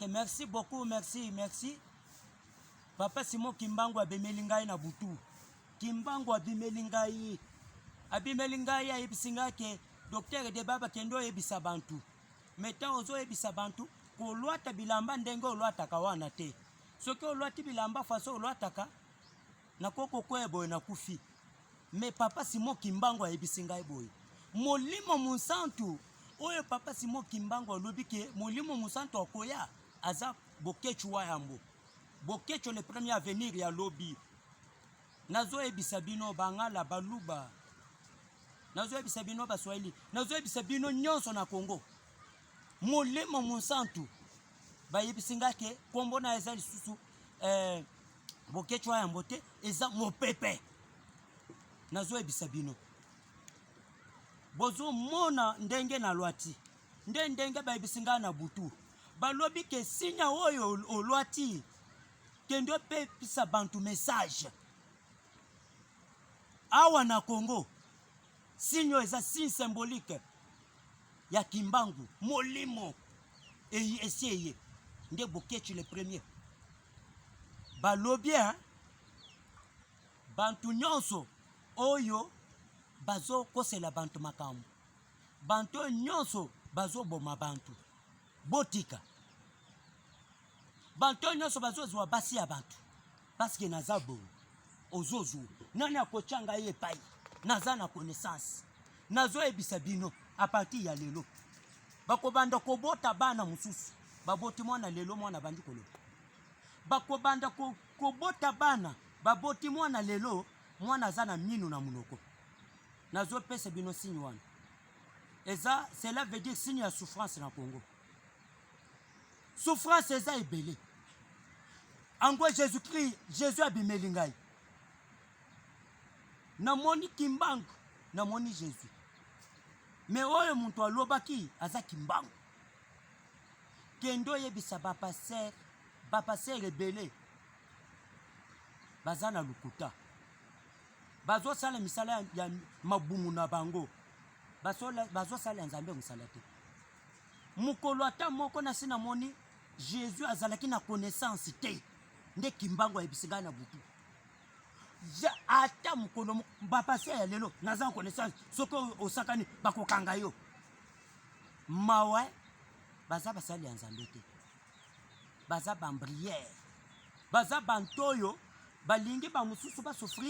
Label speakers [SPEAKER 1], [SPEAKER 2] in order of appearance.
[SPEAKER 1] Ok, merci beaucoup, merci, merci. Papa Simon Kimbangu abimeli ngai na butu. Kimbangu abimeli ngai. Abimeli ngai, ayebisi ngai ke docteur Debaba, kende oyebisa bantu. Mais ntango ozoyebisa bantu, kolwata bilamba ndenge olwataka wana te. Soki olwati bilamba façon olwataka, nakoki kokwea boye, nakufi. Mais Papa Simon Kimbangu ayebisi ngai boye, Molimo Mosantu oyo Papa Simon Kimbangu alobi ke Molimo Mosantu akoya, aza Boketshu wa Yambo, Boketshu le premier avenir ya lobi. Nazoyebisa bino Bangala, Baluba, nazoyebisa bino Baswahili, nazoyebisa bino nyonso na Congo, Molimo Mosantu bayebisi ngai ke nkombo na eza lisusu Boketshu wa Yambo te, eza mopepe. Nazoyebisa bino, bozomona ndenge nalwati nde ndenge bayebisi ngai na butu. Balobi ke sinya oyo olwati, kende opepisa bantu message awa na Congo. Signe oyo eza signe symbolique ya Kimbangu, molimo esi eye nde Boketshu le premier. Balobi bantu nyonso oyo bazokosela bantu makambo, bantu oyo nyonso bazoboma bantu, botika. Bantu oyo nyonso bazozwa basi ya bantu, parce que naza boye, ozozwa nani akotya ngai epai naza na connaissance. Nazoyebisa bino, à partir ya lelo bakobanda kobota bana mosusu. Baboti mwana lelo, mwana bandi koloba. Bakobanda kobota bana, baboti mwana lelo, mwana aza na minu na monoko. Nazopesa bino signe wana, eza, cela veut dire signe ya souffrance na Congo. Souffrance eza ebele. Ango Jésus Christ, Jésus abimeli ngai, namoni Kimbangu, namoni Jésus. Mais oyo moto alobaki aza Kimbangu. Kende oyebisa bapasteur, bapasteur ebele baza na lokuta, bazosala misala ya mabumu na bango, bazosala ya Nzambe mosala te. Mokolo ata moko nasi namoni Jésus azalaki na connaissance te nde Kimbangu ayebisi ngai na butu. Ata mokolo bapasteur ya lelo naza na connaissance, soki osakani bakokanga yo. Mawa, baza basali ya Nzambe te, baza bambriere, baza banto oyo balingi bamosusu basouffrir.